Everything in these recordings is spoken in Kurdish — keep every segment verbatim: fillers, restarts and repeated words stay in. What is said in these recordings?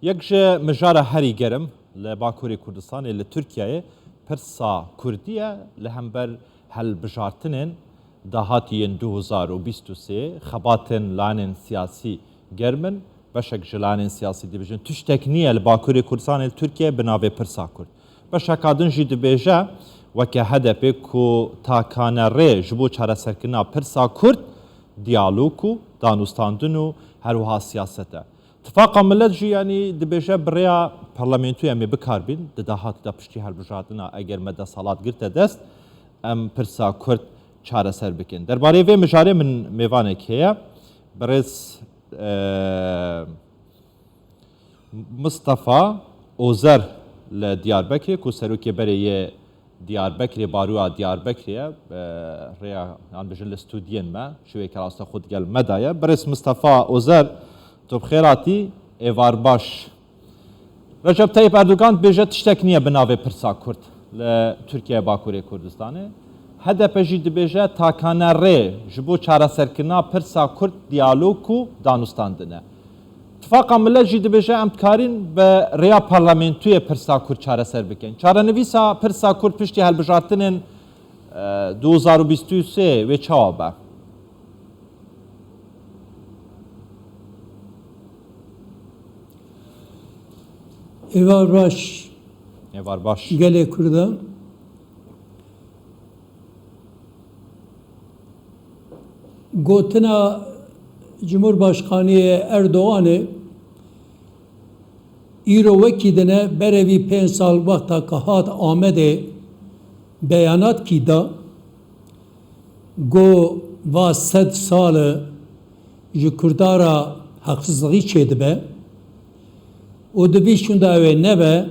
Yek ji mijara herî germ li Bakurê Kurdistanê li Tirkiyeyê pirsa Kurdî ye. Li hember hilbijartinên dahatî yên du hezar û bîst û sê, xebatên lanên siyasî germ in. Beşek ji lanên siyasî dibêjin tiştek niye li Bakurê Kurdistanê li Tirkiyeyê bi navê pirsa Kurd. Beşeka din jî dibêje, weke H D P ku takane rê ji bo çareserkirina pirsa Kurd diyalog û danûstandin û her wiha siyaset e. Tifaqa Milet jî, yanî, dibêje bi rêya parlamentoyê em ê bi kar bîn, di dahatî de piştî hilbijartina, eger me desthilat girte dest, em pirsa Kurd çareser bikin. Derbarê vê mijarê min mêvanek heye, birêz, e, Mistefa Ozer li Diyarbekirê, ku serokê berê yê Diyarbekirê, Baroya Diyarbekirê ye, e, rêya, yan bijin li stûdiyên me, şûyeke raste xwe digel me de ye. Birêz Mistefa Ozer, tu bi xêr hatî, êvar baş. Recep Tayyip Erdogan dibêje tiştek niye bi navê pirsa Kurd li Tirkiye Bakurê Kurdistanê. H D P jî dibêje takane rê ji bo çareserkirina pirsa Kurd diyalog û danûstandin e. Tifaqa Milet jî dibêje, em dikarîn bi rêya parlamentoyê pirsa Kurd çareser bikin. Çarenivîsa pirsa Kurd piştî hilbijartinên, e, du hezar û bîst û sê wê çawa be? Êvar baş. Êvar baş. Gelê Kurda. Gotina Cumhurbaşkanê Erdoganê îro wekî din e, berevî pênc sal wexta ke hat Amedê beyanat kî da, got va sed sal e ji Kurda re heqsizlixî çêdibe û di vî şûnda wê nebe,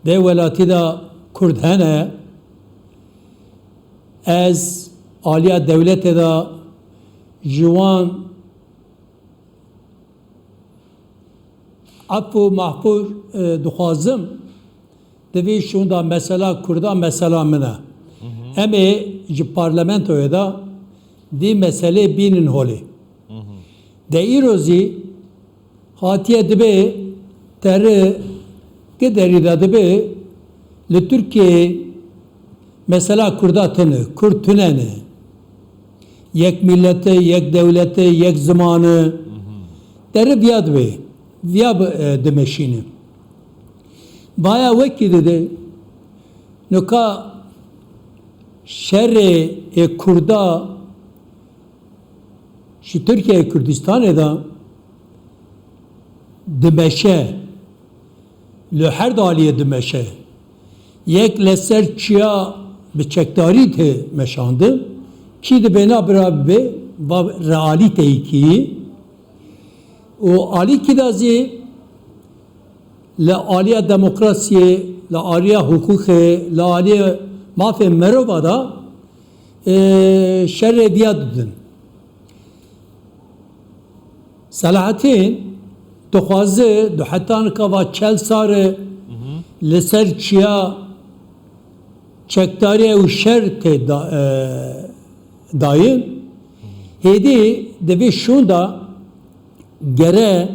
vê welatî de Kurd hene. Ez aliya dewletê de ji wan efû mehfû, e, dixwazim. Di vî şûnda mesela Kurda mesela min e. Hı hı. Em ê ji parlamentoyê de vî meselê bînin holê. Hı hı. De îro zî hatiye dibê teri giderî de dibê li Tirkiyeyê mesela Kurda tune, Kurd tune ne. Yek millete, yek dewlete, yek zimane. Hı hı. Teri viya dibê, viya bi, e, dimeşîne. Vaya wekî dide, nika şerê ê Kurda ji Tirkiyeyê Kurdistanê de dimeşe, li her du aliyê dimeşe. Yek li ser çiya bi çekdarî tê meşandin, kî dibêna bira bibe, va realîteyekî. Û alîkî de zî li aliya demokrasiyê, li aliya hiqûqê, li aliya mafê merova de, e, şerê viya didin. Selahattin dixwaze du heta nika va çel sar e, hı hı, li ser çiya çekdariye û şer tê da-, e, dayîn. Hêdî di vê şûnda gere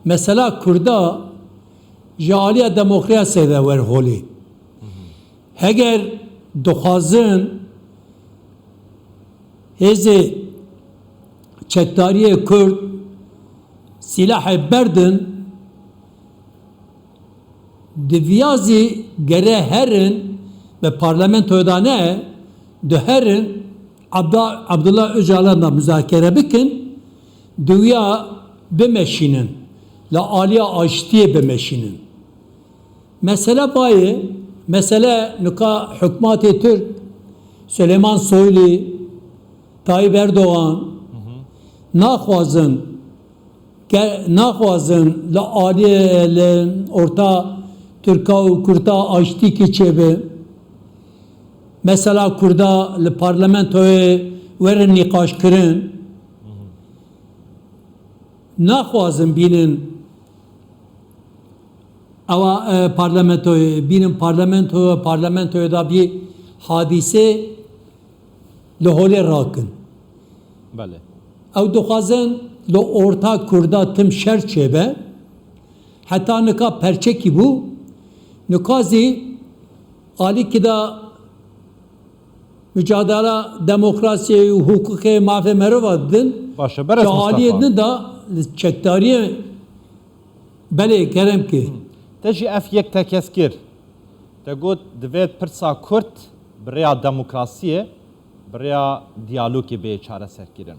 mesela Kurda ji aliya demokrasiyê de wer holê. Heger dixwazin hêzê çekdariyê Kurd sîlahê berdin, di viya zî gere herin, bi parlamentoyê de ne, di herin Abda-, Abdullah Ocalan de muzakere bikin, di wiya bimeşînin, li aliya aştiyê bimeşînin. Mesele vayê, mesele nika hikûmetê Tirk, Süleyman Soylu, Tayyip Erdogan, hı hı, naxwazin ke-, naxwazin li aliyê, li orta Tirka û Kurda aştîkî çêbe. Mesela Kurda li parlamentoyê werin nîqaşkirin. Naxwazin bînin ewa, e, parlamentoyê, bînin parlamento, parlamentoyê de bî hadîse li holê rakin. Belê. Ew dixwazin li orta Kurda tim şer çêbe. heta nika perçekî bû. Nika zî alîkî de micadela demokrasiyê û hukukê mafê merova didin. Baş e, berez Mustafa. Aliyê din de çekdariyê belê kerem ki. Te jî ev yek tekez kir. Te got, divê pirsa Kurd bi rêya demokrasiyê, bi rêya diyalogê bê çareserkirin.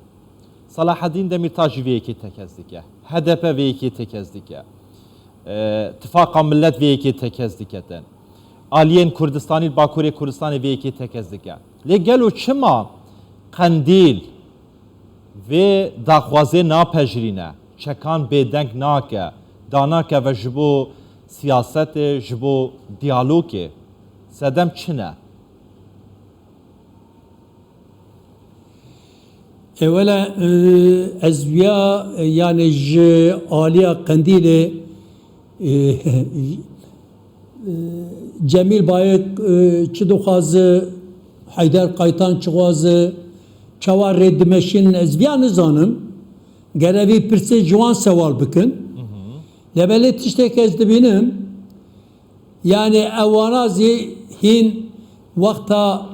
Selahedîn Demîrtaş jî vê yekê tekez dike. H D P vê yekê tekez dike. E, Tifaqa Millet vê yekê tekez dike te. Aliyên Kurdistanî li Bakurê Kurdistanê vê yekê tekez dike. Lê gelo çima Qendîl vê daxwazê napejirîne, çekan bêdeng nake, danakeve ji bo siyasetê, ji bo diyalogê? Sedem çi ne? Ewela, e, ez viya, e, yani ji aliya Qendîlê, e, e, Cemîl Bayik, e, çi dixwaze, Heyder Qaytan çi dixwaze, çawa rê dimeşînin, ez viya nizanim. Gere vî pirsê ji wan sewal bikin. Hı hı. Lê belê tiştek ez dibînim, yani ewana zî hîn wexta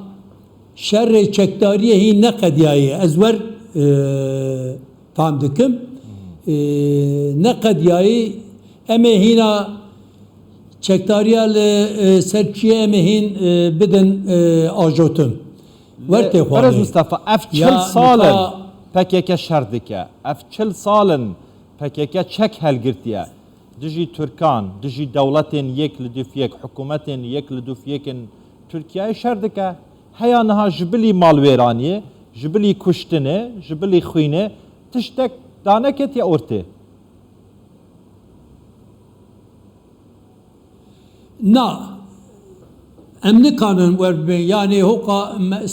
şerê çekdariyê hîn neqediyayê. Ez wer, e, fam dikim. E, neqediyayê, em ê hîna çekdariya li, e, ser çiyê em ê hîn, e, bidin, e, ajotin. Wer tê xwarê. Berez Mustafa, ev çil sal in P K K şer dike. Ev çil sal in P K K çek helgirtiye. Dijî Tirkan, dijî dewletên yek li dûf yek, hikûmetên yek li dûf yek in Tirkiyeyê şer dike. Heya niha ji bilî malwêraniyê, ji bilî kuştinê, ji bilî xwînê tiştek daneketiye ortê. Na, em nikanin wer bibin. Yani hoqa me-,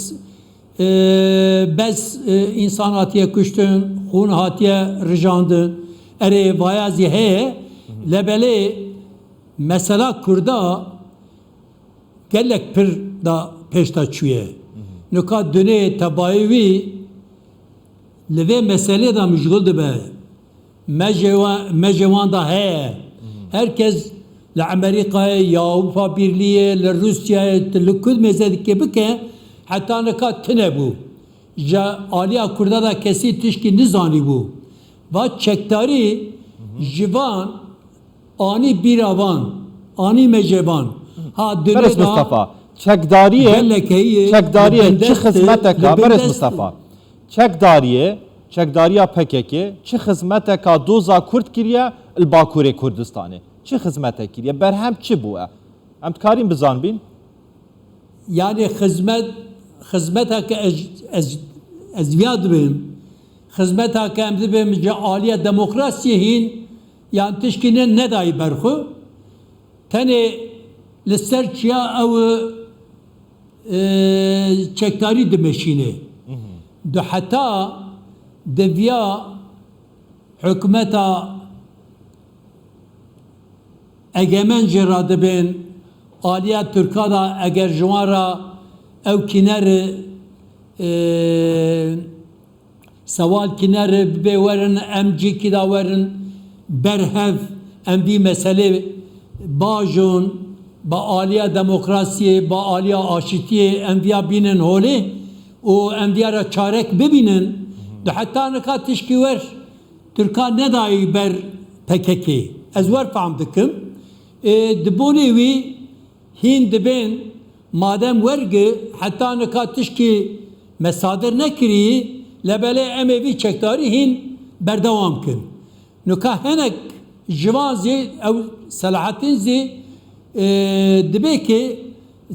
e, bes, e, însan hatiye kuştin, xûn hatiye rijandin. Erê, vaya zî heye. Hı hı. Lê belê mesela Kurda gelek pir da pêş de çûye. Hı hı. Nika dunê tebayê wî li vê meselê de mijûl dibe. Mejê wa-, mejê wan da heye. Hı hı. Herkes li Amerîkayê, ya Ewropa Birlîyê, li Rûsyayê, tu li ku mêze dikê bike, heta nika tune bû. Ji aliya Kurda da kesî tişkî nizanîbû. Va çekdarî, hı hı, ji van anî bîra van, anî mejê van. Ha, Berez dunê da Mustafa, çekdariyê, gelek heye, çekdariyê li bin çi dest, xizmeteka, li bin Berez dest Mustafa, çekdariyê, çekdariya P K K çi xizmeteka doza Kurd kiriye li Bakurê Kurdistanê? Çi xizmete kiriye? Berhem çi bû e? Em dikarîn bizanbîn? Yani xizmet, xizmeta ke ez, ez, ez viya dibêm, xizmeta ke em dibêm ji aliya demokrasiyê hîn, yan tişkî ne, nedayî ber xwe. Tenê li ser çiya ew, e, çekdarî dimeşîne. Hı hı. Du heta di viya hikûmeta egemen jê re dibên, aliya Tirka de eger ji wan re ew kîneri, e, sewal kîneri bibe werin, em cîkî de werin ber hev, em vî meselê bajûn, bi aliya demokrasiyê, bi aliya aşitiyê em viya bînin holê û em viya re çarek bibînin. Du heta nika tişkî wer Tirka nedayî ber P K K. Ez wer fam dikim. Ê, di bonê wî hîn dibên, madem wergi heta nika tişkî me sadir nekirî, lê belê em ê vî çekdarî hîn berdewam kin. Nika hinek ji van zî, ew Selahattin zî, ê, dibê ki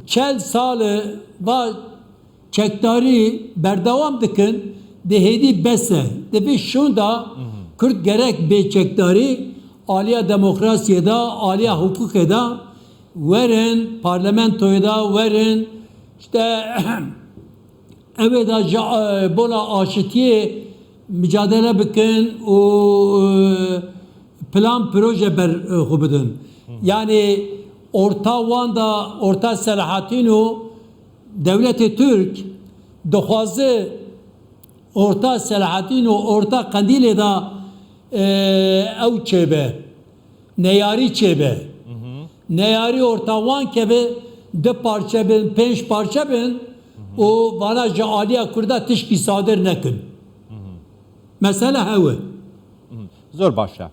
çel sal e va çekdarî berdewam dikin, di hêdî bes e. Di vî şûnda Kurd gerek bê çekdarî, aliya demokrasiyê de, aliya hukukê de werin, parlamentoyê de werin, işte, ew ê de ji, e, bona aşitiyê micadele bikin û, e, plan proje ber, e, xwe bidin. Yani orta wan da, orta Selahattin û dewletê Tirk dixwaze orta Selahattin û orta Qendîlê de, e, ew çêbe. neyarî çêbe. Neyarî orta wan keve, du parçe bin, pênc parçe bin û vana ji aliya Kurda tişkî sadir nekin. Mesele hew e. Zor baş e.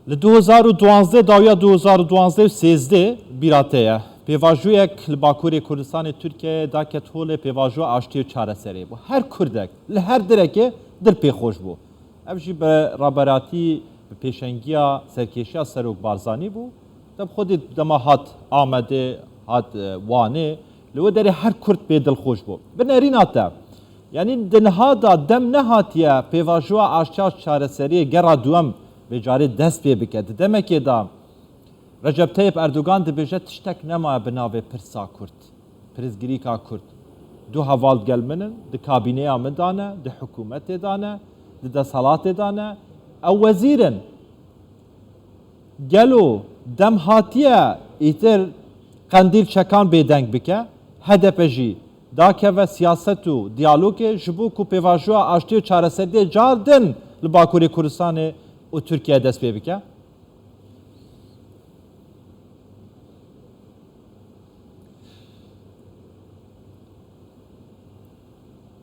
Li du hezar û duwazdeh dawiya du hezar û duwazdeh û sêzdeh bîra te ye. Pêvajoyek li Bakurê Kurdistanê Tirkiyeyê daket holê pêvajoya aştiyê û çareseriyê bû. Her Kurdek li her derekê dil pê xweş bû. Ev jî bi raberatî, bi pêşengiya serkêşiya Serok Barzanî bû. Te bi xwedî dema hat Amedê, hat, e, Wanê, li wê derê her Kurd pê dilxweş bû. Bi nerîna te, yanî di niha de dem nehatiye pêvajoya aştiya çareseriyê gera duwem vê carê dest pê bike. Di demekê de Recep Tayyip Erdogan dibêje tiştek nemaye bi navê pirsa Kurd, pirsgirîka Kurd. Du heval digel min in, di kabîneya min de ne, di hikûmetê de ne, di desthilatê de ne. Ew wezîr in. Gelo dem hatiye îtir Qendîl Çekan bêdeng bike, H D P jî dakeve siyaset û diyalogê ji bo ku pêvajoya aştiyê û çareseriyê car din li Bakurê Kurdistanê û Tirkiyeyê dest pê bike?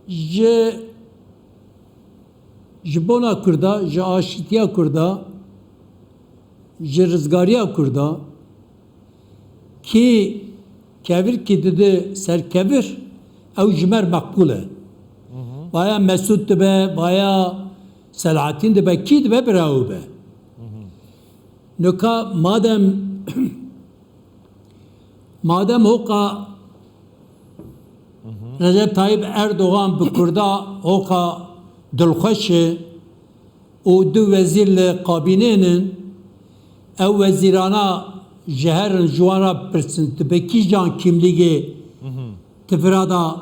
Ji, ji bona Kurda, ji aşîtiya Kurda, ji rizgariya Kurda, kî kevirkî dide ser kevir, ew ji me re meqbûl e. Vaya Mesûd dibe, vaya Selahattin dibe, kî dibe bira ew be. Nika madem, madem hoqa Recep Tayyip Erdogan bi Kurda hoqa dilxweş e û du wezîr li kabînê nin, ew wezîrana ji herin ji wan re pirsin, tu bi kîjan kimlîgê tu vira da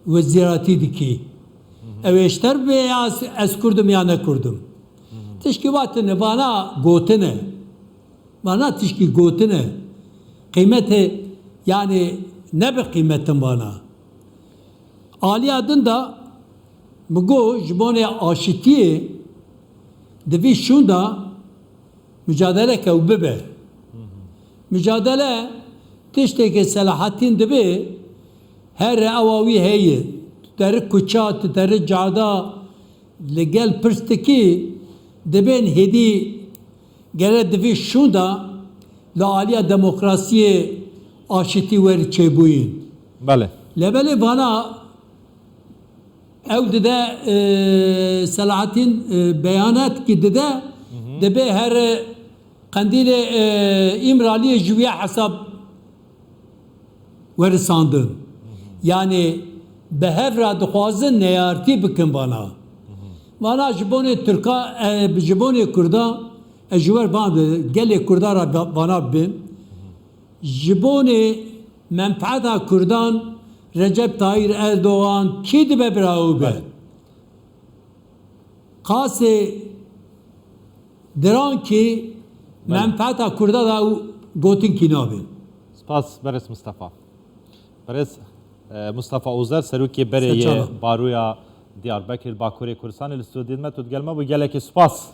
wezîratî dikî? Ew êşter be ya ez, ez Kurd im ya ne Kurd im? Tişkî wa tune, vana gotine. Vana tişkî gotine. Qîmetê, yanî ne bi qîmetin vana. Aliya din de min got, ji bonê aşitiyê di vî şûnda mucadeleke ew bibe. Mucadele tiştekê Selahattin dibe, here ewa wî heye. Tu deri kuça, tu deri cada, li gel pirs dikî, dibên hêdî gere di vî şûnda li aliya demokrasiyê aşitî weri çêbûyîn. Belê. Lê belê vana ew dide, e, Selahattin, e, beyanetkî dide, dibe here Qendîlê, e, Îmraliyê ji wî hesab werisandin. Yanî bi hev re dixwazin neyartî bikin vana. Vana ji bonê Tirka, e, ji bonê Kurda, ez ji wer van gelê Kurda re va-, vana bibin. Ji bonê menfeeta Kurdan Recep Tayyip Erdogan kî dibe bira ew be? Qasê dirankî menfeeta Kurda da û gotinkî nabin. Spas berêz Mustafa. Berêz, e, Mustafa Ozer, serokê berê yê Baroya Diyarbekir, Bakurê Kurdistanê, li stûdiyê me tu digel me bû. Gelekî spas.